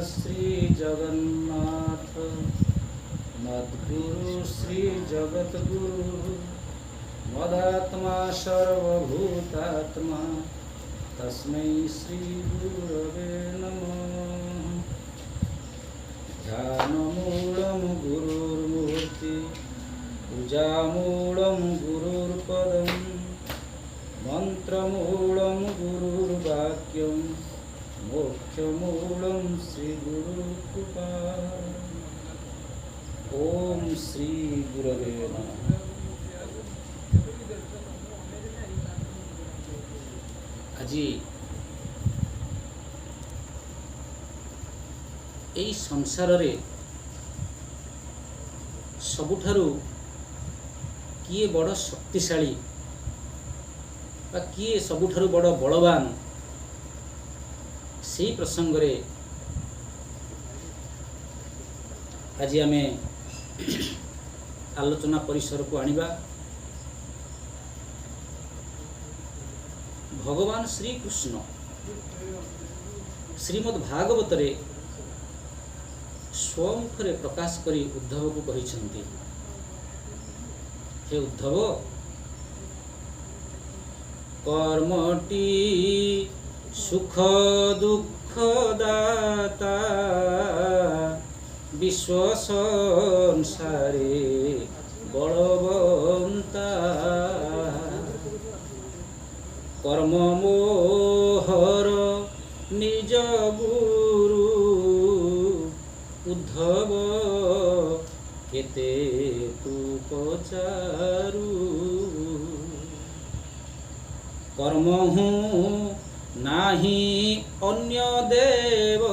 श्रीजगन्नाथ, मद्गुरु श्रीजगद्गुरु, मदात्मा सर्वभूतात्मा, तस्मै श्रीगुरवे नमः। ध्यानमूलं गुरुर्मूर्ति, पूजामूलं गुरुर्पदं, मन्त्रमूलं गुरुर्वाक्यं, मोक्षमूलं श्रीगुरुकृपा। ॐ श्रीगुरवे नमः। ଆଜି ଏଇ ସଂସାରରେ ସବୁଠାରୁ କିଏ ବଡ଼ ଶକ୍ତିଶାଳୀ ବା କିଏ ସବୁଠାରୁ ବଡ଼ ବଳବାନ, ସେଇ ପ୍ରସଙ୍ଗରେ ଆଜି ଆମେ ଆଲୋଚନା ପରିସରକୁ ଆଣିବା। ଭଗବାନ ଶ୍ରୀକୃଷ୍ଣ ଶ୍ରୀମଦ୍ ଭାଗବତରେ ସ୍ୱମୁଖରେ ପ୍ରକାଶ କରି ଉଦ୍ଧବକୁ କହିଛନ୍ତି, ହେ ଉଦ୍ଧବ, କର୍ମଟି ସୁଖ ଦୁଃଖ ଦାତା, ବିଶ୍ୱ ସଂସାରେ ବଳବନ୍ତା। କର୍ମ ମୋହର ନିଜ ଗୁରୁ, ଉଦ୍ଧବ କେତେ ତୁ ପଚାରୁ। କର୍ମ ହୁଁ ନାହିଁ ଅନ୍ୟ ଦେବ,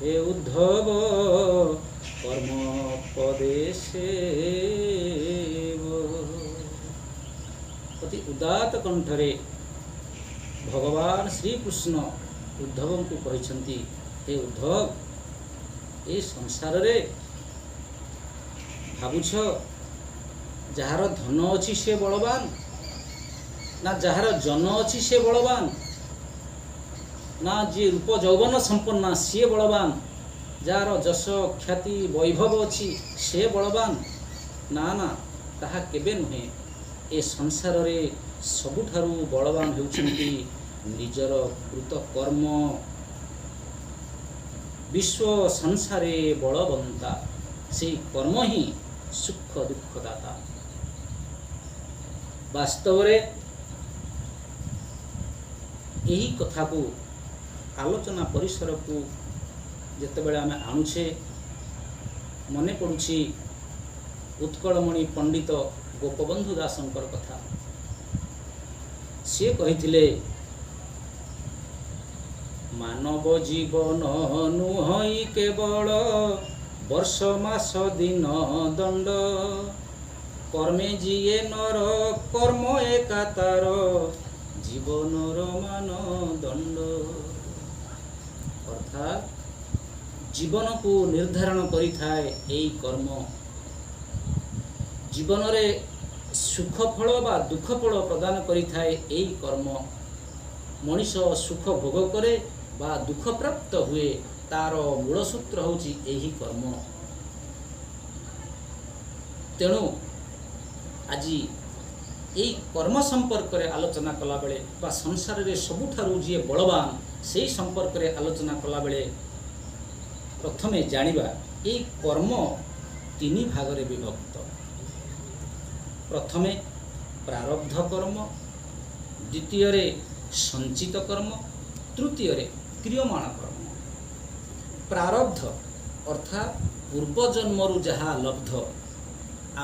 ଏ ଉଦ୍ଧବ କର୍ମ ପଦେ ସେବ। ଅତି ଉଦାତ୍ତ କଣ୍ଠରେ ଭଗବାନ ଶ୍ରୀକୃଷ୍ଣ ଉଦ୍ଧବଙ୍କୁ କହିଛନ୍ତି, ହେ ଉଦ୍ଧବ, ଏ ସଂସାରରେ ଭାବୁଛ ଯାହାର ଧନ ଅଛି ସେ ବଳବାନ, ନା ଯାହାର ଜନ ଅଛି ସେ ବଳବାନ, ନା ଯିଏ ରୂପ ଯୌବନ ସମ୍ପନ୍ନା ସିଏ ବଳବାନ, ଯାହାର ଯଶ ଖ୍ୟାତି ବୈଭବ ଅଛି ସେ ବଳବାନ? ନା ନା, ତାହା କେବେ ନୁହେଁ। ଏ ସଂସାରରେ ସବୁଠାରୁ ବଳବାନ ହେଉଛନ୍ତି ନିଜର କୃତକର୍ମ। ବିଶ୍ୱ ସଂସାରେ ବଳବନ୍ତା, ସେଇ କର୍ମ ହିଁ ସୁଖ ଦୁଃଖଦାତା। ବାସ୍ତବରେ ଏହି କଥାକୁ ଆଲୋଚନା ପରିସରକୁ ଯେତେବେଳେ ଆମେ ଆଣୁଛେ, ମନେ ପଡ଼ୁଛି ଉତ୍କଳମଣି ପଣ୍ଡିତ ଗୋପବନ୍ଧୁ ଦାସଙ୍କର କଥା। ସିଏ କହିଥିଲେ, ମାନବ ଜୀବନ ନୁହଁଇ କେବଳ ବର୍ଷ ମାସ ଦିନ ଦଣ୍ଡ, କର୍ମେ ଯିଏ ନର କର୍ମ ଏକା ତାର ଜୀବନର ମାନଦଣ୍ଡ। ଅର୍ଥାତ୍ ଜୀବନକୁ ନିର୍ଦ୍ଧାରଣ କରିଥାଏ ଏଇ କର୍ମ। ଜୀବନରେ ସୁଖ ଫଳ ବା ଦୁଃଖ ଫଳ ପ୍ରଦାନ କରିଥାଏ ଏଇ କର୍ମ। ମଣିଷ ସୁଖ ଭୋଗ କରେ ବା ଦୁଃଖ ପ୍ରାପ୍ତ ହୁଏ, ତାର ମୂଳ ସୂତ୍ର ହେଉଛି ଏହି କର୍ମ। ତେଣୁ ଆଜି ଏଇ କର୍ମ ସମ୍ପର୍କରେ ଆଲୋଚନା କଲାବେଳେ ବା ସଂସାରରେ ସବୁଠାରୁ ଯିଏ ବଳବାନ ସେଇ ସମ୍ପର୍କରେ ଆଲୋଚନା କଲାବେଳେ ପ୍ରଥମେ ଜାଣିବା ଏଇ କର୍ମ ତିନି ଭାଗରେ ବିଭକ୍ତ। ପ୍ରଥମେ ପ୍ରାରବ୍ଧ କର୍ମ, ଦ୍ୱିତୀୟରେ ସଞ୍ଚିତ କର୍ମ, ତୃତୀୟରେ କ୍ରିୟମାଣ କର୍ମ। ପ୍ରାରବ୍ଧ ଅର୍ଥାତ୍ ପୂର୍ବଜନ୍ମରୁ ଯାହା ଲବ୍ଧ,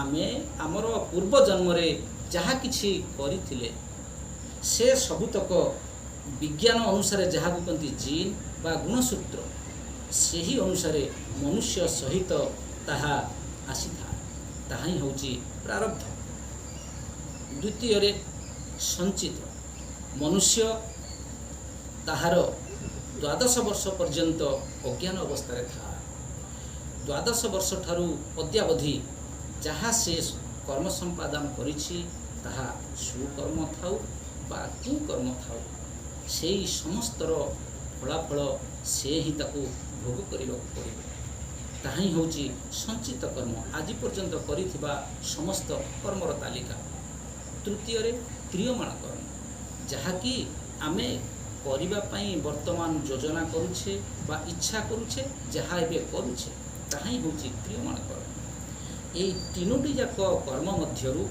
ଆମେ ଆମର ପୂର୍ବଜନ୍ମରେ ଯାହା କିଛି କରିଥିଲେ ସେ ସବୁତକ ବିଜ୍ଞାନ ଅନୁସାରେ ଯାହାକୁ କହନ୍ତି ଜିନ୍ ବା ଗୁଣସୂତ୍ର, ସେହି ଅନୁସାରେ ମନୁଷ୍ୟ ସହିତ ତାହା ଆସିଥାଏ, ତାହା ହିଁ ହେଉଛି ପ୍ରାରବ୍ଧ। ଦ୍ୱିତୀୟରେ ସଞ୍ଚିତ। ମନୁଷ୍ୟ ତାହାର 12 ବର୍ଷ ପର୍ଯ୍ୟନ୍ତ ଅଜ୍ଞାନ ଅବସ୍ଥାରେ ଥାଏ। 12 ବର୍ଷ ଠାରୁ ଅଦ୍ୟାବଧି ଯାହା ସେ କର୍ମ ସମ୍ପାଦନ କରିଛି, ତାହା ସୁକର୍ମ ଥାଉ ବା କୁକର୍ମ ଥାଉ, ସେଇ ସମସ୍ତର ଫଳାଫଳ ସେ ହିଁ ତାକୁ ଭୋଗ କରିବାକୁ ପଡ଼ିବ। ତାହା ହିଁ ହେଉଛି ସଞ୍ଚିତ କର୍ମ, ଆଜି ପର୍ଯ୍ୟନ୍ତ କରିଥିବା ସମସ୍ତ କର୍ମର ତାଲିକା। ତୃତୀୟରେ କ୍ରିୟମାଣ କର୍ମ, ଯାହାକି ଆମେ କରିବା ପାଇଁ ବର୍ତ୍ତମାନ ଯୋଜନା କରୁଛେ ବା ଇଚ୍ଛା କରୁଛେ, ଯାହା ଏବେ କରୁଛେ, ତାହା ହିଁ ହେଉଛି କ୍ରିୟମାଣ କର୍ମ। ଏଇ ତିନୋଟି ଯାକ କର୍ମ ମଧ୍ୟରୁ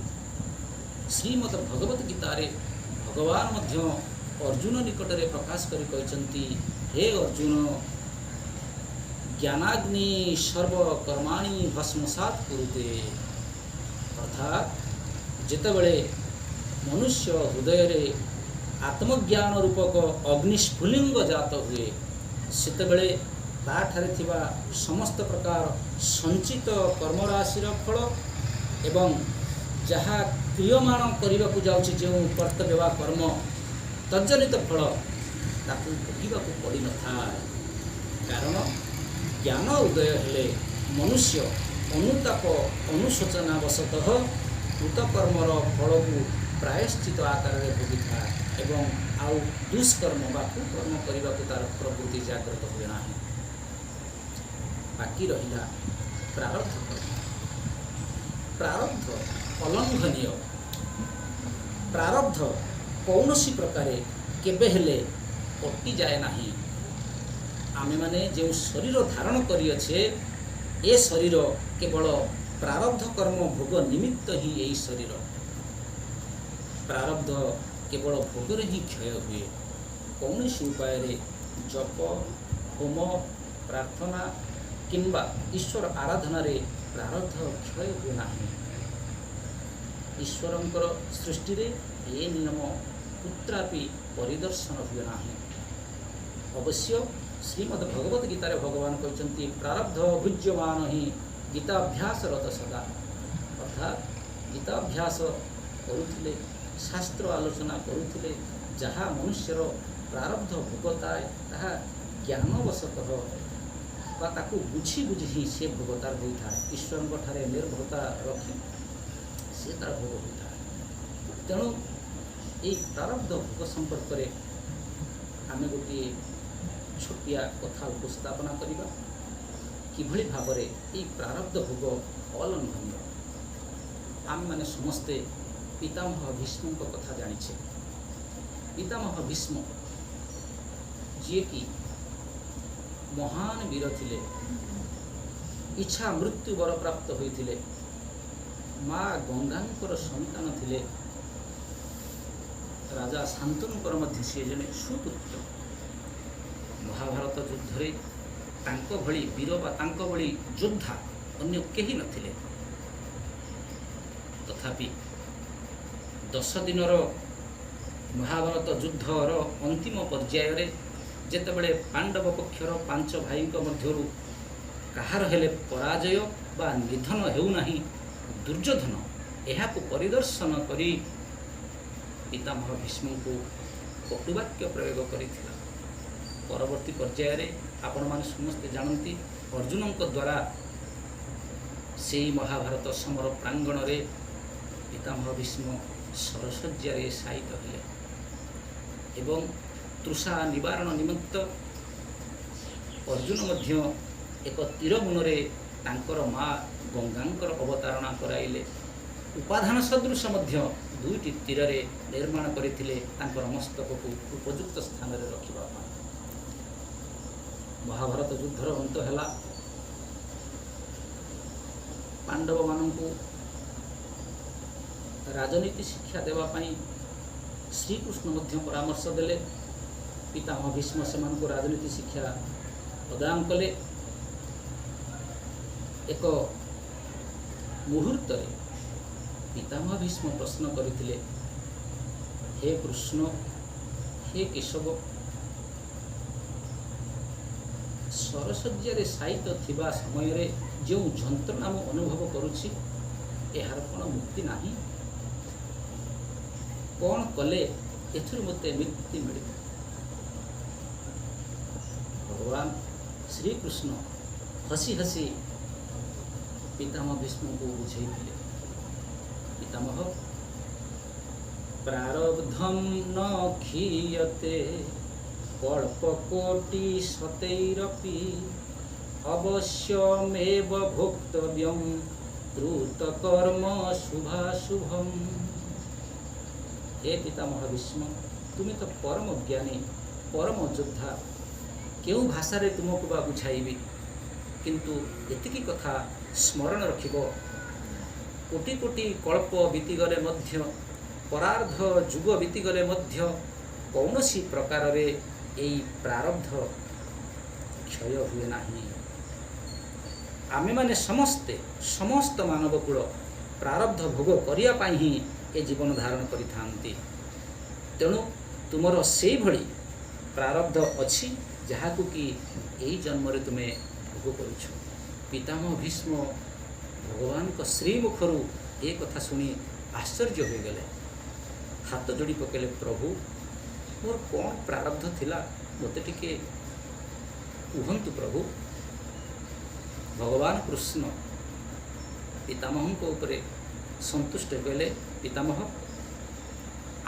ଶ୍ରୀମଦ ଭଗବତ ଗୀତାରେ ଭଗବାନ ମଧ୍ୟ ଅର୍ଜୁନ ନିକଟରେ ପ୍ରକାଶ କରି କହିଛନ୍ତି, ହେ ଅର୍ଜୁନ, ଜ୍ଞାନାଗ୍ନି ସର୍ବ କର୍ମାଣି ଭସ୍ମସାତ କୁରୁତେ। ଅର୍ଥାତ୍ ଯେତେବେଳେ ମନୁଷ୍ୟ ହୃଦୟରେ ଆତ୍ମଜ୍ଞାନ ରୂପକ ଅଗ୍ନିସ୍ଫୁଲିଙ୍ଗ ଜାତ ହୁଏ, ସେତେବେଳେ ତାଠାରେ ଥିବା ସମସ୍ତ ପ୍ରକାର ସଞ୍ଚିତ କର୍ମରାଶିର ଫଳ ଏବଂ ଯାହା କ୍ରିୟମାଣ କରିବାକୁ ଯାଉଛି ଯେଉଁ କର୍ତ୍ତବ୍ୟ ବା କର୍ମ, ତଜ୍ଜନିତ ଫଳ ତାକୁ ଭୋଗିବାକୁ ପଡ଼ିନଥାଏ। କାରଣ ଜ୍ଞାନ ଉଦୟ ହେଲେ ମନୁଷ୍ୟ ଅନୁତାପ ଅନୁଶୋଚନା ବଶତଃ କୃତକର୍ମର ଫଳକୁ ପ୍ରାୟଶ୍ଚିତ ଆକାରରେ ଭୋଗିଥାଏ ଏବଂ ଆଉ ଦୁଷ୍କର୍ମ ବା କୁକର୍ମ କରିବାକୁ ତାର ପ୍ରବୃତ୍ତି ଜାଗ୍ରତ ହୁଏ ନାହିଁ। ବାକି ରହିଲା ପ୍ରାରବ୍ଧ କର୍ମ। ପ୍ରାରବ୍ଧ ଅଲଙ୍ଘନୀୟ। ପ୍ରାରବ୍ଧ କୌଣସି ପ୍ରକାରେ କେବେ ହେଲେ କଟିଯାଏ ନାହିଁ। ଆମେମାନେ ଯେଉଁ ଶରୀର ଧାରଣ କରିଅଛେ, ଏ ଶରୀର କେବଳ ପ୍ରାରବ୍ଧ କର୍ମ ଭୋଗ ନିମିତ୍ତ ହିଁ। ଏଇ ଶରୀର ପ୍ରାରବ୍ଧ କେବଳ ଭୋଗରେ ହିଁ କ୍ଷୟ ହୁଏ। କୌଣସି ଉପାୟରେ ଜପ, ହୋମ, ପ୍ରାର୍ଥନା କିମ୍ବା ଈଶ୍ୱର ଆରାଧନାରେ ପ୍ରାରବ୍ଧ କ୍ଷୟ ହୁଏ ନାହିଁ। ଈଶ୍ୱରଙ୍କର ସୃଷ୍ଟିରେ ଏ ନିୟମ କୁତ୍ରାପି ପରିଦର୍ଶନ ହୁଏ ନାହିଁ। ଅବଶ୍ୟ ଶ୍ରୀମଦ୍ ଭଗବତ ଗୀତାରେ ଭଗବାନ କହିଛନ୍ତି, ପ୍ରାରବ୍ଧ ଭୁଜ୍ୟମାନ ହିଁ ଗୀତାଭ୍ୟାସରତ ସଦା। ଅର୍ଥାତ୍ ଗୀତାଭ୍ୟାସ କରୁଥିଲେ, ଶାସ୍ତ୍ର ଆଲୋଚନା କରୁଥିଲେ, ଯାହା ମନୁଷ୍ୟର ପ୍ରାରବ୍ଧ ଭୋଗ ଥାଏ, ତାହା ଜ୍ଞାନବଶତଃ ବା ତାକୁ ବୁଝି ବୁଝି ହିଁ ସେ ଭୋଗ ତାର ହୋଇଥାଏ। ଈଶ୍ୱରଙ୍କ ଠାରେ ନିର୍ଭରତା ରଖି ସେ ତାର ଭୋଗ ହୋଇଥାଏ। ତେଣୁ ଏଇ ପ୍ରାରବ୍ଧ ଭୋଗ ସମ୍ପର୍କରେ ଆମେ ଗୋଟିଏ ଛୋଟିଆ କଥା ଉପସ୍ଥାପନା କରିବା, କିଭଳି ଭାବରେ ଏଇ ପ୍ରାରବ୍ଧ ଭୋଗ ଅଲଙ୍ଘନୀୟ। ଆମେମାନେ ସମସ୍ତେ ପିତାମହ ଭୀଷ୍ମଙ୍କ କଥା ଜାଣିଛେ। ପିତାମହ ଭୀଷ୍ମ ଯିଏକି ମହାନ ବୀର ଥିଲେ, ଇଚ୍ଛା ମୃତ୍ୟୁ ବରପ୍ରାପ୍ତ ହୋଇଥିଲେ, ମା ଗଙ୍ଗାଙ୍କର ସନ୍ତାନ ଥିଲେ, ରାଜା ଶାନ୍ତନୁଙ୍କର ମଧ୍ୟ ସିଏ ଜଣେ ସୁପୁତ୍ର। ମହାଭାରତ ଯୁଦ୍ଧରେ ତାଙ୍କ ଭଳି ବୀର ବା ତାଙ୍କ ଭଳି ଯୋଦ୍ଧା ଅନ୍ୟ କେହି ନଥିଲେ। ତଥାପି 10 ଦିନର ମହାଭାରତ ଯୁଦ୍ଧର ଅନ୍ତିମ ପର୍ଯ୍ୟାୟରେ ଯେତେବେଳେ ପାଣ୍ଡବ ପକ୍ଷର 5 ଭାଇଙ୍କ ମଧ୍ୟରୁ କାହାର ହେଲେ ପରାଜୟ ବା ନିଧନ ହେଉନାହିଁ, ଦୁର୍ଯ୍ୟୋଧନ ଏହାକୁ ପରିଦର୍ଶନ କରି ପିତାମହ ଭୀଷ୍ମଙ୍କୁ କଟୁବାକ୍ୟ ପ୍ରୟୋଗ କରିଥିଲା। ପରବର୍ତ୍ତୀ ପର୍ଯ୍ୟାୟରେ ଆପଣମାନେ ସମସ୍ତେ ଜାଣନ୍ତି, ଅର୍ଜୁନଙ୍କ ଦ୍ୱାରା ସେଇ ମହାଭାରତ ସମର ପ୍ରାଙ୍ଗଣରେ ପିତାମହ ଭୀଷ୍ମ ସରଶଯ୍ୟାରେ ଶାୟିତ ହେଲେ ଏବଂ ତୃଷା ନିବାରଣ ନିମିତ୍ତ ଅର୍ଜୁନ ମଧ୍ୟ ଏକ ତୀର ମୁନରେ ତାଙ୍କର ମା ଗଙ୍ଗାଙ୍କର ଅବତାରଣା କରାଇଲେ। ଉପାଧାନ ସଦୃଶ ମଧ୍ୟ 2ଟି ତୀରରେ ନିର୍ମାଣ କରିଥିଲେ ତାଙ୍କର ମସ୍ତକକୁ ଉପଯୁକ୍ତ ସ୍ଥାନରେ ରଖିବା ପାଇଁ। ମହାଭାରତ ଯୁଦ୍ଧର ଅନ୍ତ ହେଲା। ପାଣ୍ଡବମାନଙ୍କୁ ରାଜନୀତି ଶିକ୍ଷା ଦେବା ପାଇଁ ଶ୍ରୀକୃଷ୍ଣ ମଧ୍ୟ ପରାମର୍ଶ ଦେଲେ। ପିତାମହ ଭୀଷ୍ମ ସେମାନଙ୍କୁ ରାଜନୀତି ଶିକ୍ଷା ପ୍ରଦାନ କଲେ। ଏକ ମୁହୂର୍ତ୍ତରେ ପିତାମହ ଭୀଷ୍ମ ପ୍ରଶ୍ନ କରିଥିଲେ, ହେ କୃଷ୍ଣ, ହେ କେଶବ, ସରଶଯ୍ୟାରେ ଶାୟିତ ଥିବା ସମୟରେ ଯେଉଁ ଯନ୍ତ୍ରଣା ମୁଁ ଅନୁଭବ କରୁଛି, ଏହାର କ'ଣ ମୁକ୍ତି ନାହିଁ? କ'ଣ କଲେ ଏଥିରୁ ମୋତେ ମୁକ୍ତି ମିଳିବ? ଭଗବାନ ଶ୍ରୀକୃଷ୍ଣ ହସି ହସି ପିତାମହ ଭୀଷ୍ମଙ୍କୁ ବୁଝେଇଥିଲେ, ପିତାମହ, ପ୍ରାରବ୍ଧಂ ନ କ୍ଷୀୟତେ କଳ୍ପକୋଟି ଶତୈରପି ଅବଶ୍ୟମେବ ଭୋକ୍ତବ୍ୟಂ କୃତକର୍ମ ଶୁଭାଶୁଭମ୍। ହେ ପିତାମହ ଭୀଷ୍ମ, ତୁମେ ତ ପରମ ଜ୍ଞାନୀ, ପରମ ଯୋଦ୍ଧା, କେଉଁ ଭାଷାରେ ତୁମକୁ ବା ବୁଝାଇବି? କିନ୍ତୁ ଏତିକି କଥା ସ୍ମରଣ ରଖିବ, କୋଟି କୋଟି କଳ୍ପ ବିତିଗଲେ ମଧ୍ୟ, ପରାର୍ଦ୍ଧ ଯୁଗ ବିତିଗଲେ ମଧ୍ୟ କୌଣସି ପ୍ରକାରରେ ଏଇ ପ୍ରାରବ୍ଧ କ୍ଷୟ ହୁଏ ନାହିଁ। ଆମେମାନେ ସମସ୍ତେ, ସମସ୍ତ ମାନବ କୂଳ ପ୍ରାରବ୍ଧ ଭୋଗ କରିବା ପାଇଁ ହିଁ ଏ ଜୀବନ ଧାରଣ କରିଥାନ୍ତି। ତେଣୁ ତୁମର ସେଇଭଳି ପ୍ରାରବ୍ଧ ଅଛି, ଯାହାକୁ କି ଏଇ ଜନ୍ମରେ ତୁମେ ଭୋଗ କରୁଛ। ପିତାମହ ଭୀଷ୍ମ ଭଗବାନଙ୍କ ଶ୍ରୀମୁଖରୁ ଏ କଥା ଶୁଣି ଆଶ୍ଚର୍ଯ୍ୟ ହୋଇଗଲେ, ହାତ ଯୋଡ଼ି ପକାଇଲେ, ପ୍ରଭୁ, ମୋର କ'ଣ ପ୍ରାରବ୍ଧ ଥିଲା, ମୋତେ ଟିକେ କୁହନ୍ତୁ ପ୍ରଭୁ। ଭଗବାନ କୃଷ୍ଣ ପିତାମହଙ୍କ ଉପରେ ସନ୍ତୁଷ୍ଟ କହିଲେ, ପିତାମହ,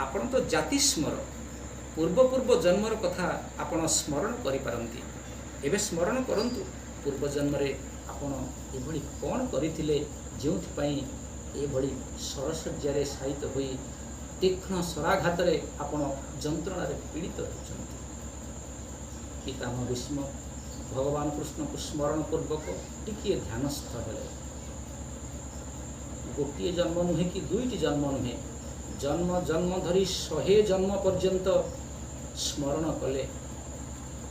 ଆପଣ ତ ଜାତିସ୍ମର, ପୂର୍ବ ପୂର୍ବ ଜନ୍ମର କଥା ଆପଣ ସ୍ମରଣ କରିପାରନ୍ତି। ଏବେ ସ୍ମରଣ କରନ୍ତୁ, ପୂର୍ବ ଜନ୍ମରେ ଆପଣ ଏଭଳି କ'ଣ କରିଥିଲେ ଯେଉଁଥିପାଇଁ ଏଭଳି ସରଶଯ୍ୟାରେ ଶାୟିତ ହୋଇ ତୀକ୍ଷ୍ଣ ଶରାଘାତରେ ଆପଣ ଯନ୍ତ୍ରଣାରେ ପୀଡ଼ିତ ହେଉଛନ୍ତି। ପିତାମହ ଭୀଷ୍ମ ଭଗବାନ କୃଷ୍ଣଙ୍କୁ ସ୍ମରଣ ପୂର୍ବକ ଟିକିଏ ଧ୍ୟାନସ୍ଥ ହେଲେ। ଗୋଟିଏ ଜନ୍ମ ନୁହେଁ କି ଦୁଇଟି ଜନ୍ମ ନୁହେଁ, ଜନ୍ମ ଜନ୍ମ ଧରି 100 ଜନ୍ମ ପର୍ଯ୍ୟନ୍ତ ସ୍ମରଣ କଲେ,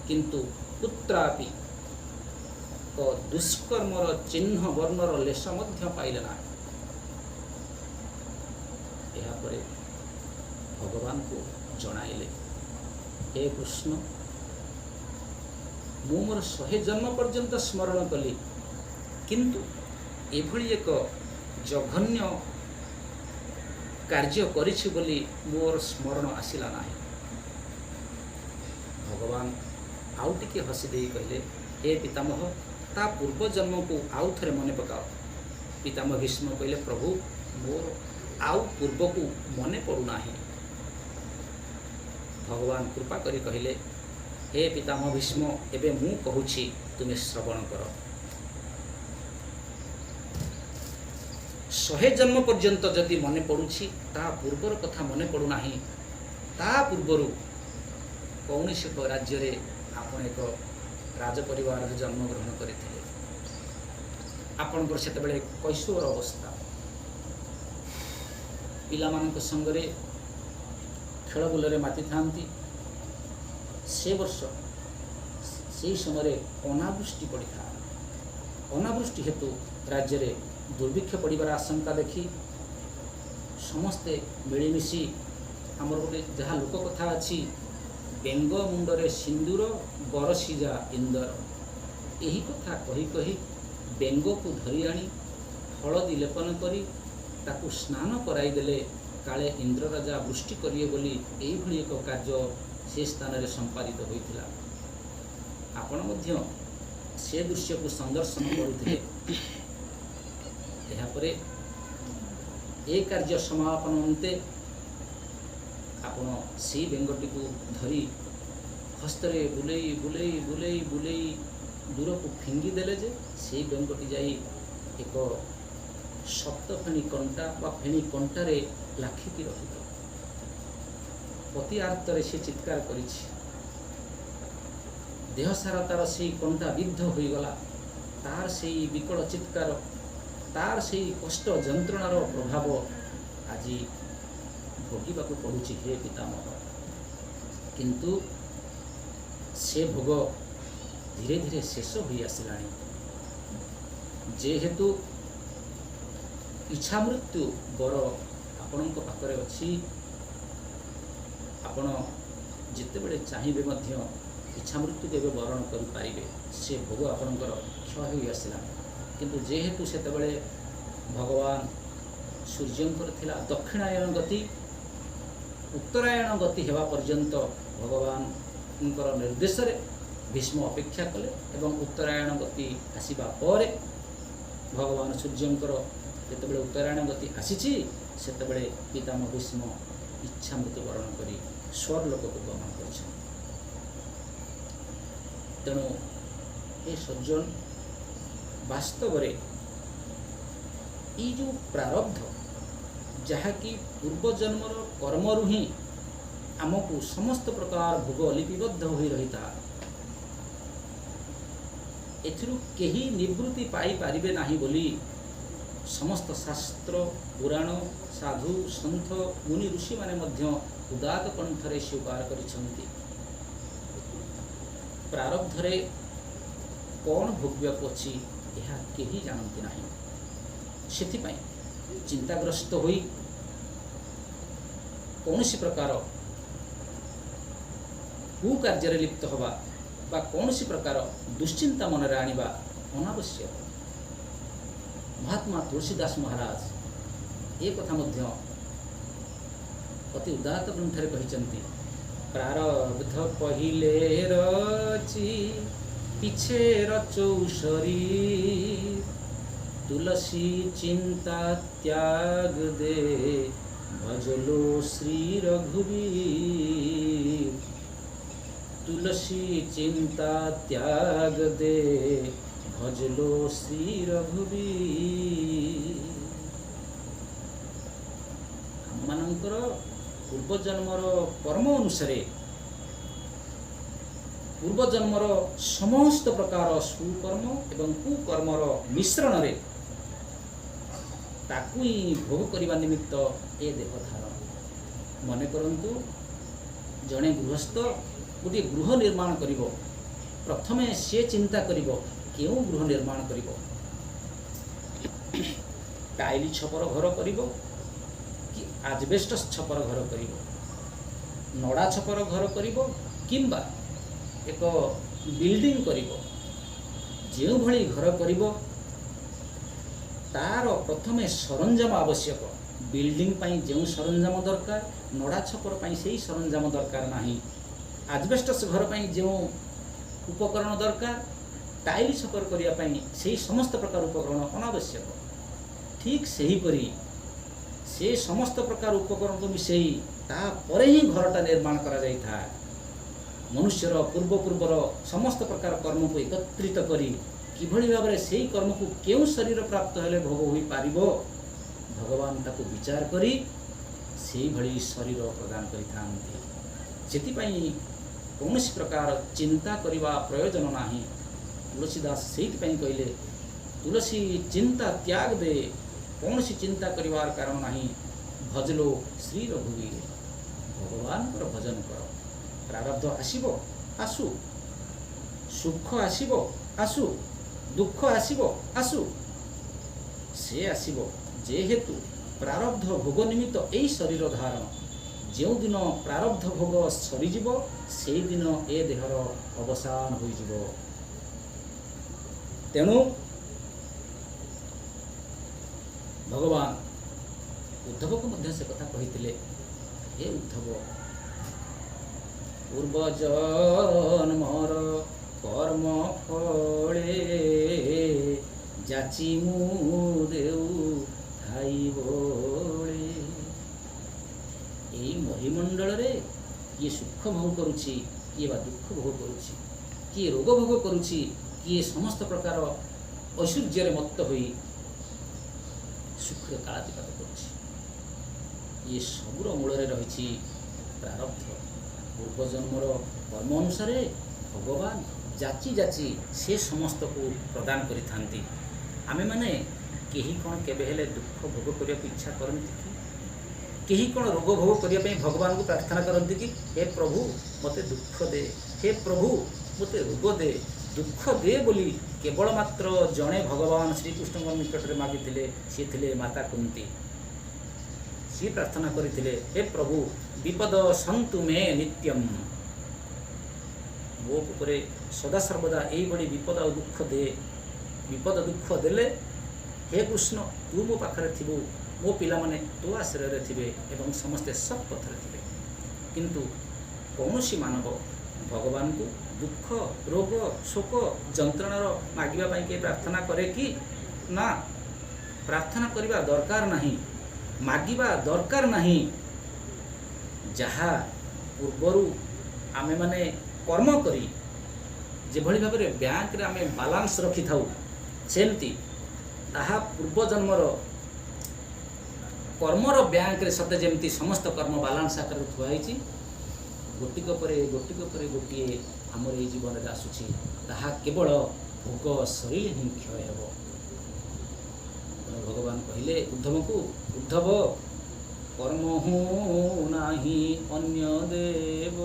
କିନ୍ତୁ କୁତ୍ରାପି ଦୁଷ୍କର୍ମର ଚିହ୍ନ ବର୍ଣ୍ଣର ଲେଶ ମଧ୍ୟ ପାଇଲେ ନାହିଁ। ଏହାପରେ ଭଗବାନଙ୍କୁ ଜଣାଇଲେ, ହେ କୃଷ୍ଣ, ମୁଁ ମୋର 100 ଜନ୍ମ ପର୍ଯ୍ୟନ୍ତ ସ୍ମରଣ କଲି, କିନ୍ତୁ ଏଭଳି ଏକ ଜଘନ୍ୟ କାର୍ଯ୍ୟ କରିଛି ବୋଲି ମୋର ସ୍ମରଣ ଆସିଲା ନାହିଁ। ଭଗବାନ ଆଉ ଟିକିଏ ହସି ଦେଇ କହିଲେ, ହେ ପିତାମହ, ତା ପୂର୍ବ ଜନ୍ମକୁ ଆଉ ଥରେ ମନେ ପକାଅ। ପିତାମହ ଭୀଷ୍ମ କହିଲେ, ପ୍ରଭୁ, ମୋର ଆଉ ପୂର୍ବକୁ ମନେ ପଡ଼ୁନାହିଁ। ଭଗବାନ କୃପା କରି କହିଲେ, ହେ ପିତାମହ ଭୀଷ୍ମ, ଏବେ ମୁଁ କହୁଛି, ତୁମେ ଶ୍ରବଣ କର। 100 ଜନ୍ମ ପର୍ଯ୍ୟନ୍ତ ଯଦି ମନେ ପଡ଼ୁଛି, ତା ପୂର୍ବର କଥା ମନେ ପଡ଼ୁନାହିଁ। ତା ପୂର୍ବରୁ କୌଣସି ଏକ ରାଜ୍ୟରେ ଆପଣ ଏକ ରାଜପରିବାରରେ ଜନ୍ମଗ୍ରହଣ କରିଥିଲେ। ଆପଣଙ୍କର ସେତେବେଳେ କୈଶୋର ଅବସ୍ଥା। ପିଲାମାନଙ୍କ ସଙ୍ଗରେ ଖେଳ ବୁଲରେ ମାତିଥାନ୍ତି। ସେ ବର୍ଷ ସେହି ସମୟରେ ଅନାବୃଷ୍ଟି ପଡ଼ିଥାଏ। ଅନାବୃଷ୍ଟି ହେତୁ ରାଜ୍ୟରେ ଦୁର୍ଭିକ୍ଷ ପଡ଼ିବାର ଆଶଙ୍କା ଦେଖି ସମସ୍ତେ ମିଳିମିଶି, ଆମର ଗୋଟେ ଯାହା ଲୋକ କଥା ଅଛି, ବେଙ୍ଗ ମୁଣ୍ଡରେ ସିନ୍ଦୁର ବରସିଯା ଇନ୍ଦର, ଏହି କଥା କହି କହି ବେଙ୍ଗକୁ ଧରି ଆଣି ହଳଦୀ ଲେପନ କରି ତାକୁ ସ୍ନାନ କରାଇଦେଲେ, କାଳେ ଇନ୍ଦ୍ରରାଜା ବୃଷ୍ଟି କରିବେ ବୋଲି ଏଇଭଳି ଏକ କାର୍ଯ୍ୟ ସେ ସ୍ଥାନରେ ସମ୍ପାଦିତ ହୋଇଥିଲା। ଆପଣ ମଧ୍ୟ ସେ ଦୃଶ୍ୟକୁ ସନ୍ଦର୍ଶନ କରୁଥିଲେ। ଏହାପରେ ଏ କାର୍ଯ୍ୟ ସମାପନ ଅନ୍ତେ ଆପଣ ସେଇ ବେଙ୍ଗଟିକୁ ଧରି ହସ୍ତରେ ବୁଲେଇ ବୁଲେଇ ବୁଲେଇ ବୁଲେଇ ଦୂରକୁ ଫିଙ୍ଗି ଦେଲେ ଯେ ସେଇ ବେଙ୍ଗଟି ଯାଇ ଏକ ସପ୍ତଫେଣୀ କଣ୍ଟା ବା ଫେଣୀ କଣ୍ଟାରେ ଲାଖିକି ରହିଗଲା। ଅତି ଆର୍ତ୍ତରେ ସେ ଚିତ୍କାର କରିଛି। ଦେହ ସାରା ତାର ସେଇ କଣ୍ଟା ବିଦ୍ଧ ହୋଇଗଲା। ତାର ସେଇ ବିକଳ ଚିତ୍କାର, ତାର ସେଇ କଷ୍ଟ ଯନ୍ତ୍ରଣାର ପ୍ରଭାବ ଆଜି ଭୋଗିବାକୁ ପଡ଼ୁଛି ହେ ପିତାମହ। କିନ୍ତୁ ସେ ଭୋଗ ଧୀରେ ଧୀରେ ଶେଷ ହୋଇ ଆସିଲାଣି। ଯେହେତୁ ଇଚ୍ଛା ମୃତ୍ୟୁ ବର ଆପଣଙ୍କ ପାଖରେ ଅଛି, ଆପଣ ଯେତେବେଳେ ଚାହିଁବେ ମଧ୍ୟ ଇଚ୍ଛା ମୃତ୍ୟୁକୁ ଏବେ ବରଣ କରିପାରିବେ। ସେ ଭୋଗ ଆପଣଙ୍କର କ୍ଷୟ ହୋଇ ଆସିଲାଣି। କିନ୍ତୁ ଯେହେତୁ ସେତେବେଳେ ଭଗବାନ ସୂର୍ଯ୍ୟଙ୍କର ଥିଲା ଦକ୍ଷିଣାୟନ ଗତି, ଉତ୍ତରାୟଣ ଗତି ହେବା ପର୍ଯ୍ୟନ୍ତ ଭଗବାନଙ୍କର ନିର୍ଦ୍ଦେଶରେ ଭୀଷ୍ମ ଅପେକ୍ଷା କଲେ ଏବଂ ଉତ୍ତରାୟଣ ଗତି ଆସିବା ପରେ ଭଗବାନ ସୂର୍ଯ୍ୟଙ୍କର ଯେତେବେଳେ ଉତ୍ତରାୟଣ ଗତି ଆସିଛି, ସେତେବେଳେ ପିତାମହ ଭୀଷ୍ମ ଇଚ୍ଛା ମୃତ୍ୟୁବରଣ କରି ସ୍ୱର୍ଲୋକକୁ ଗମନ କରିଛନ୍ତି। ତେଣୁ ଏ ସଜ୍ଜନ, ବାସ୍ତବରେ ଏଇ ଯେଉଁ ପ୍ରାରବ୍ଧ, ଯାହାକି ପୂର୍ବଜନ୍ମର କର୍ମରୁ ହିଁ ଆମକୁ ସମସ୍ତ ପ୍ରକାର ଭୋଗ ଲିପିବଦ୍ଧ ହୋଇ ରହିଥାଏ, ଏଥିରୁ କେହି ନିବୃତ୍ତି ପାଇପାରିବେ ନାହିଁ ବୋଲି ସମସ୍ତ ଶାସ୍ତ୍ର, ପୁରାଣ, ସାଧୁ ସନ୍ଥ, ମୁନି ଋଷିମାନେ ମଧ୍ୟ ଉଦାତ୍ତ କଣ୍ଠରେ ସ୍ୱୀକାର କରିଛନ୍ତି। ପ୍ରାରବ୍ଧରେ କ'ଣ ଭୋଗିବାକୁ ଅଛି, ଏହା କେହି ଜାଣନ୍ତି ନାହିଁ। ସେଥିପାଇଁ ଚିନ୍ତାଗ୍ରସ୍ତ ହୋଇ କୌଣସି ପ୍ରକାର କୁକାର୍ଯ୍ୟରେ ଲିପ୍ତ ହେବା ବା କୌଣସି ପ୍ରକାର ଦୁଶ୍ଚିନ୍ତା ମନରେ ଆଣିବା ଅନାବଶ୍ୟକ। ମହାତ୍ମା ତୁଳସୀଦାସ ମହାରାଜ ଏ କଥା ମଧ୍ୟ ଅତି ଉଦାତ୍ତ ଗ୍ରନ୍ଥରେ କହିଛନ୍ତି, ପ୍ରାରବ୍ଧ ପହିଲେ ରଚି ପିଛେ ରଚୌ ଶରୀର, ତୁଲସୀ ଚିନ୍ତା ତ୍ୟାଗ ଦେ ଭଜଲୋ ଶ୍ରୀ ରଘୁବୀର। ତୁଲସୀ ଚିନ୍ତା ତ୍ୟାଗ ଦେ ଭଜଲୋ ଶ୍ରୀ ରଘୁବୀର। ଆମମାନଙ୍କର ପୂର୍ବଜନ୍ମର କର୍ମ ଅନୁସାରେ ପୂର୍ବଜନ୍ମର ସମସ୍ତ ପ୍ରକାର ସୁକର୍ମ ଏବଂ କୁକର୍ମର ମିଶ୍ରଣରେ ତାକୁ ହିଁ ଭୋଗ କରିବା ନିମିତ୍ତ ଏ ଦେହ ଧାରଣ। ମନେ କରନ୍ତୁ, ଜଣେ ଗୃହସ୍ଥ ଗୋଟିଏ ଗୃହ ନିର୍ମାଣ କରିବ। ପ୍ରଥମେ ସିଏ ଚିନ୍ତା କରିବ କେଉଁ ଗୃହ ନିର୍ମାଣ କରିବ। ଟାଇଲି ଛପର ଘର କରିବ କି ଆଜବେଷ୍ଟସ୍ ଛପର ଘର କରିବ, ନଡ଼ା ଛପର ଘର କରିବ କିମ୍ବା ଏକ ବିଲ୍ଡିଂ କରିବ। ଯେଉଁଭଳି ଘର କରିବ, ତାର ପ୍ରଥମେ ସରଞ୍ଜାମ ଆବଶ୍ୟକ। ବିଲ୍ଡିଂ ପାଇଁ ଯେଉଁ ସରଞ୍ଜାମ ଦରକାର, ନଡ଼ା ଛପର ପାଇଁ ସେଇ ସରଞ୍ଜାମ ଦରକାର ନାହିଁ। ଆଜବେଷ୍ଟସ୍ ଘର ପାଇଁ ଯେଉଁ ଉପକରଣ ଦରକାର, ଟାଇଲି ଛପର କରିବା ପାଇଁ ସେଇ ସମସ୍ତ ପ୍ରକାର ଉପକରଣ ଅନାବଶ୍ୟକ। ଠିକ୍ ସେହିପରି ସେ ସମସ୍ତ ପ୍ରକାର ଉପକରଣକୁ ମିଶାଇ ତାପରେ ହିଁ ଘରଟା ନିର୍ମାଣ କରାଯାଇଥାଏ। ମନୁଷ୍ୟର ପୂର୍ବ ପୂର୍ବର ସମସ୍ତ ପ୍ରକାର କର୍ମକୁ ଏକତ୍ରିତ କରି କିଭଳି ଭାବରେ ସେଇ କର୍ମକୁ କେଉଁ ଶରୀର ପ୍ରାପ୍ତ ହେଲେ ଭୋଗ ହୋଇପାରିବ, ଭଗବାନ ତାକୁ ବିଚାର କରି ସେଇଭଳି ଶରୀର ପ୍ରଦାନ କରିଥାନ୍ତି। ସେଥିପାଇଁ କୌଣସି ପ୍ରକାର ଚିନ୍ତା କରିବା ପ୍ରୟୋଜନ ନାହିଁ। ତୁଳସୀ ଦାସ ସେଇଥିପାଇଁ କହିଲେ, ତୁଳସୀ ଚିନ୍ତା ତ୍ୟାଗ ଦେ, କୌଣସି ଚିନ୍ତା କରିବାର କାରଣ ନାହିଁ, ଭଜଲୋ ଶ୍ରୀ ରଘୁବୀର, ଭଗବାନଙ୍କର ଭଜନ କର। ପ୍ରାରବ୍ଧ ଆସିବ, ଆସୁ। ସୁଖ ଆସିବ, ଆସୁ। ଦୁଃଖ ଆସିବ, ଆସୁ। ସେ ଆସିବ, ଯେହେତୁ ପ୍ରାରବ୍ଧ ଭୋଗ ନିମିତ୍ତ ଏଇ ଶରୀର ଧାରଣ। ଯେଉଁଦିନ ପ୍ରାରବ୍ଧ ଭୋଗ ସରିଯିବ, ସେଇଦିନ ଏ ଦେହର ଅବସାନ ହୋଇଯିବ। ତେଣୁ ଭଗବାନ ଉଦ୍ଧବକୁ ମଧ୍ୟ ସେ କଥା କହିଥିଲେ, ହେ ଉଦ୍ଧବ, ପୂର୍ବ ଜନ୍ମର କର୍ମ ଫଳେ ଯାଚି ମୁଁ ଦେଉ ଥାଇ ବଳେ। ଏଇ ମହିମଣ୍ଡଳରେ କିଏ ସୁଖ ଭୋଗ କରୁଛି, କିଏ ବା ଦୁଃଖ ଭୋଗ କରୁଛି, କିଏ ରୋଗ ଭୋଗ କରୁଛି, କିଏ ସମସ୍ତ ପ୍ରକାର ଐଶ୍ୱର୍ଯ୍ୟରେ ମତ୍ତ ହୋଇ ସୁଖରେ କାଳାତିପାତ କରୁଛି, ଇଏ ସବୁର ମୂଳରେ ରହିଛି ପ୍ରାରବ୍ଧ। ପୂର୍ବଜନ୍ମର କର୍ମ ଅନୁସାରେ ଭଗବାନ ଯାଚି ଯାଚି ସେ ସମସ୍ତକୁ ପ୍ରଦାନ କରିଥାନ୍ତି। ଆମେମାନେ କେହି କ'ଣ କେବେ ହେଲେ ଦୁଃଖ ଭୋଗ କରିବାକୁ ଇଚ୍ଛା କରନ୍ତି କି? କେହି କ'ଣ ରୋଗ ଭୋଗ କରିବା ପାଇଁ ଭଗବାନଙ୍କୁ ପ୍ରାର୍ଥନା କରନ୍ତି କି, ହେ ପ୍ରଭୁ ମୋତେ ଦୁଃଖ ଦେ, ହେ ପ୍ରଭୁ ମୋତେ ରୋଗ ଦେ? ଦୁଃଖ ଦେ ବୋଲି କେବଳ ମାତ୍ର ଜଣେ ଭଗବାନ ଶ୍ରୀକୃଷ୍ଣଙ୍କ ନିକଟରେ ମାଗିଥିଲେ, ସିଏ ଥିଲେ ମାତା କୁନ୍ତି। ସିଏ ପ୍ରାର୍ଥନା କରିଥିଲେ, ହେ ପ୍ରଭୁ ବିପଦ ସନ୍ତୁ ମେ ନିତ୍ୟମ, ମୋ ଉପରେ ସଦାସର୍ବଦା ଏଇଭଳି ବିପଦ ଆଉ ଦୁଃଖ ଦେ। ବିପଦ ଦୁଃଖ ଦେଲେ ହେ କୃଷ୍ଣ ତୁ ମୋ ପାଖରେ ଥିବୁ, ମୋ ପିଲାମାନେ ତୋ ଆଶ୍ରୟରେ ଥିବେ ଏବଂ ସମସ୍ତେ ସତ୍ ପଥରେ ଥିବେ। କିନ୍ତୁ କୌଣସି ମାନବ ଭଗବାନଙ୍କୁ ଦୁଃଖ, ରୋଗ, ଶୋକ, ଯନ୍ତ୍ରଣାର ମାଗିବା ପାଇଁ କିଏ ପ୍ରାର୍ଥନା କରେ କି? ନା, ପ୍ରାର୍ଥନା କରିବା ଦରକାର ନାହିଁ, ମାଗିବା ଦରକାର ନାହିଁ। ଯାହା ପୂର୍ବରୁ ଆମେମାନେ କର୍ମ କରି ଯେଭଳି ଭାବରେ ବ୍ୟାଙ୍କରେ ଆମେ ବାଲାନ୍ସ ରଖିଥାଉ, ସେମିତି ତାହା ପୂର୍ବଜନ୍ମର କର୍ମର ବ୍ୟାଙ୍କରେ ସତେ ଯେମିତି ସମସ୍ତ କର୍ମ ବାଲାନ୍ସ ଆକାରରେ ଥୁଆ ହେଇଛି। ଗୋଟିକ ପରେ ଗୋଟିକ ପରେ ଗୋଟିଏ ଆମର ଏଇ ଜୀବନରେ ଆସୁଛି, ତାହା କେବଳ ଭୋଗ ସରିଲେ ହିଁ କ୍ଷୟ ହେବ। ତେଣୁ ଭଗବାନ କହିଲେ ଉଦ୍ଧବଙ୍କୁ, ଉଦ୍ଧବ, କର୍ମ ହୁଁ ନାହିଁ ଅନ୍ୟ ଦେବ,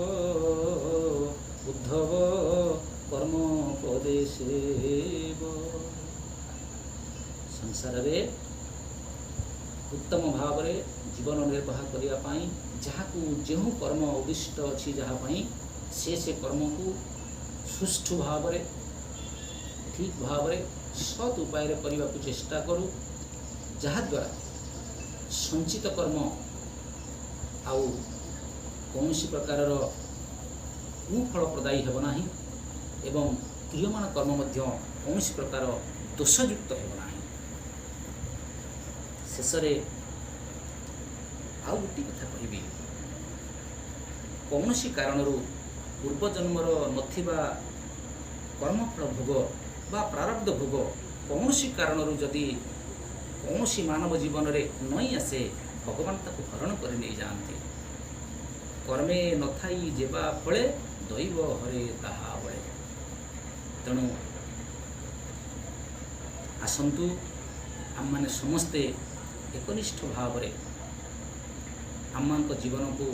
ଉଦ୍ଧବ କର୍ମ ପଦେ ସେବ। ସଂସାରରେ ଉତ୍ତମ ଭାବରେ ଜୀବନ ନିର୍ବାହ କରିବା ପାଇଁ ଯାହାକୁ ଯେଉଁ କର୍ମ ଉଦ୍ଦିଷ୍ଟ ଅଛି, ଯାହା ପାଇଁ ସେ ସେ କର୍ମକୁ ସୁଷ୍ଠୁ ଭାବରେ, ଠିକ୍ ଭାବରେ, ସତ୍ ଉପାୟରେ କରିବାକୁ ଚେଷ୍ଟା କରୁ, ଯାହାଦ୍ୱାରା ସଞ୍ଚିତ କର୍ମ ଆଉ କୌଣସି ପ୍ରକାରର କୁଫଳ ପ୍ରଦାୟୀ ହେବ ନାହିଁ ଏବଂ କ୍ରିୟମାଣ କର୍ମ ମଧ୍ୟ କୌଣସି ପ୍ରକାର ଦୋଷଯୁକ୍ତ ହେବ ନାହିଁ। ଶେଷରେ ଆଉ ଗୋଟିଏ କଥା କହିବି। କୌଣସି କାରଣରୁ ପୂର୍ବଜନ୍ମର ନଥିବା କର୍ମଫଳ ଭୋଗ ବା ପ୍ରାରବ୍ଧ ଭୋଗ କୌଣସି କାରଣରୁ ଯଦି କୌଣସି ମାନବ ଜୀବନରେ ନଇଁ ଆସେ, ଭଗବାନ ତାକୁ ହରଣ କରି ନେଇଯାଆନ୍ତି। କର୍ମେ ନଥାଇ ଯେବା ଫଳେ, ଦୈବ ହରେ ତାହା ବଳେ। ତେଣୁ ଆସନ୍ତୁ, ଆମମାନେ ସମସ୍ତେ ଏକନିଷ୍ଠ ଭାବରେ ଆମମାନଙ୍କ ଜୀବନକୁ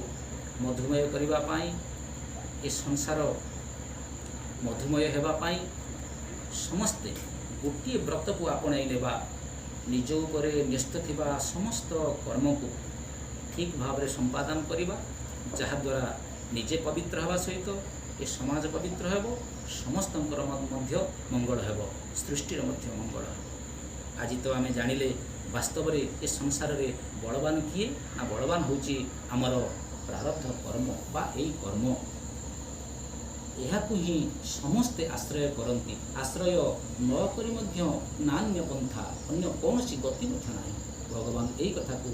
ମଧୁମୟ କରିବା ପାଇଁ, ଏ ସଂସାର ମଧୁମୟ ହେବା ପାଇଁ ସମସ୍ତେ ଗୋଟିଏ ବ୍ରତକୁ ଆପଣେଇ ନେବା। ନିଜ ଉପରେ ନ୍ୟସ୍ତ ଥିବା ସମସ୍ତ କର୍ମକୁ ଠିକ୍ ଭାବରେ ସମ୍ପାଦନ କରିବା, ଯାହାଦ୍ୱାରା ନିଜେ ପବିତ୍ର ହେବା ସହିତ ଏ ସମାଜ ପବିତ୍ର ହେବ, ସମସ୍ତଙ୍କର ମଧ୍ୟ ମଙ୍ଗଳ ହେବ, ସୃଷ୍ଟିର ମଧ୍ୟ ମଙ୍ଗଳ ହେବ। ଆଜି ତ ଆମେ ଜାଣିଲେ ବାସ୍ତବରେ ଏ ସଂସାରରେ ବଳବାନ କିଏ ନା ବଳବାନ ହେଉଛି ଆମର ପ୍ରାରବ୍ଧ କର୍ମ ବା ଏଇ କର୍ମ। ଏହାକୁ ହିଁ ସମସ୍ତେ ଆଶ୍ରୟ କରନ୍ତି। ଆଶ୍ରୟ ନ କରି ମଧ୍ୟ ନାନ୍ୟ ପନ୍ଥା, ଅନ୍ୟ କୌଣସି ଗତି ମଧ୍ୟ ନାହିଁ। ଭଗବାନ ଏଇ କଥାକୁ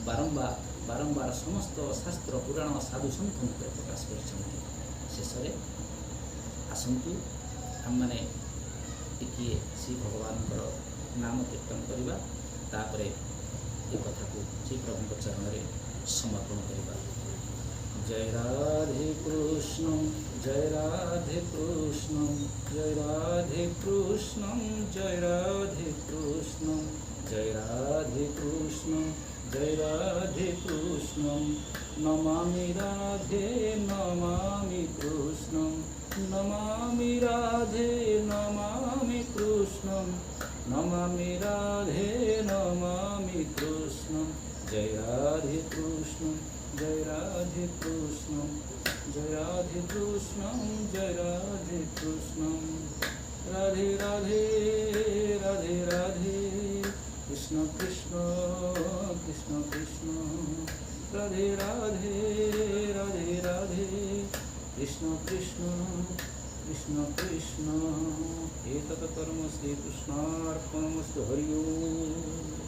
ବାରମ୍ବାର ବାରମ୍ବାର ସମସ୍ତ ଶାସ୍ତ୍ର, ପୁରାଣ, ସାଧୁ ସନ୍ଥ ମୁଖରେ ପ୍ରକାଶ କରିଛନ୍ତି। ଶେଷରେ ଆସନ୍ତୁ, ଆମମାନେ ଟିକିଏ ଶ୍ରୀ ଭଗବାନଙ୍କର ନାମ କୀର୍ତ୍ତନ କରିବା, ତାପରେ ଏ କଥାକୁ ଶ୍ରୀ ପ୍ରଭୁଙ୍କ ଚରଣରେ ସମର୍ପଣ କରିବା। ଜୟ ରାଧେ କୃଷ୍ଣ, ଜୟ ରାଧେ କୃଷ୍ଣ, ଜୟ ରାଧେ କୃଷ୍ଣ, ଜୟ ରାଧେ କୃଷ୍ଣ, ଜୟ ରାଧେ କୃଷ୍ଣ, ଜୟ ରାଧେ କୃଷ୍ଣ। ନମାମି ରାଧେ ନମାମି କୃଷ୍ଣ, ନମାମି ରାଧେ ନମାମି କୃଷ୍ଣ, ନମାମି ରାଧେ ନମାମି କୃଷ୍ଣ। ଜୟ ରାଧେ କୃଷ୍ଣ, ଜୟ ରାଧେ କୃଷ୍ଣ, ଜୟ ରାଧେ କୃଷ୍ଣ, ଜୟ ରାଧେ କୃଷ୍ଣ। ରାଧେ ରାଧେ ରାଧେ ରାଧେ, କୃଷ୍ଣ କୃଷ୍ଣ କୃଷ୍ଣ କୃଷ୍ଣ। ରାଧେ ରାଧେ ରାଧେ ରାଧେ, କୃଷ୍ଣ କୃଷ୍ଣ କୃଷ୍ଣ କୃଷ୍ଣ। ଏତତ୍ କର୍ମ ଶ୍ରୀକୃଷ୍ଣାର୍ପଣମସ୍ତୁ। ହରି ଓମ୍।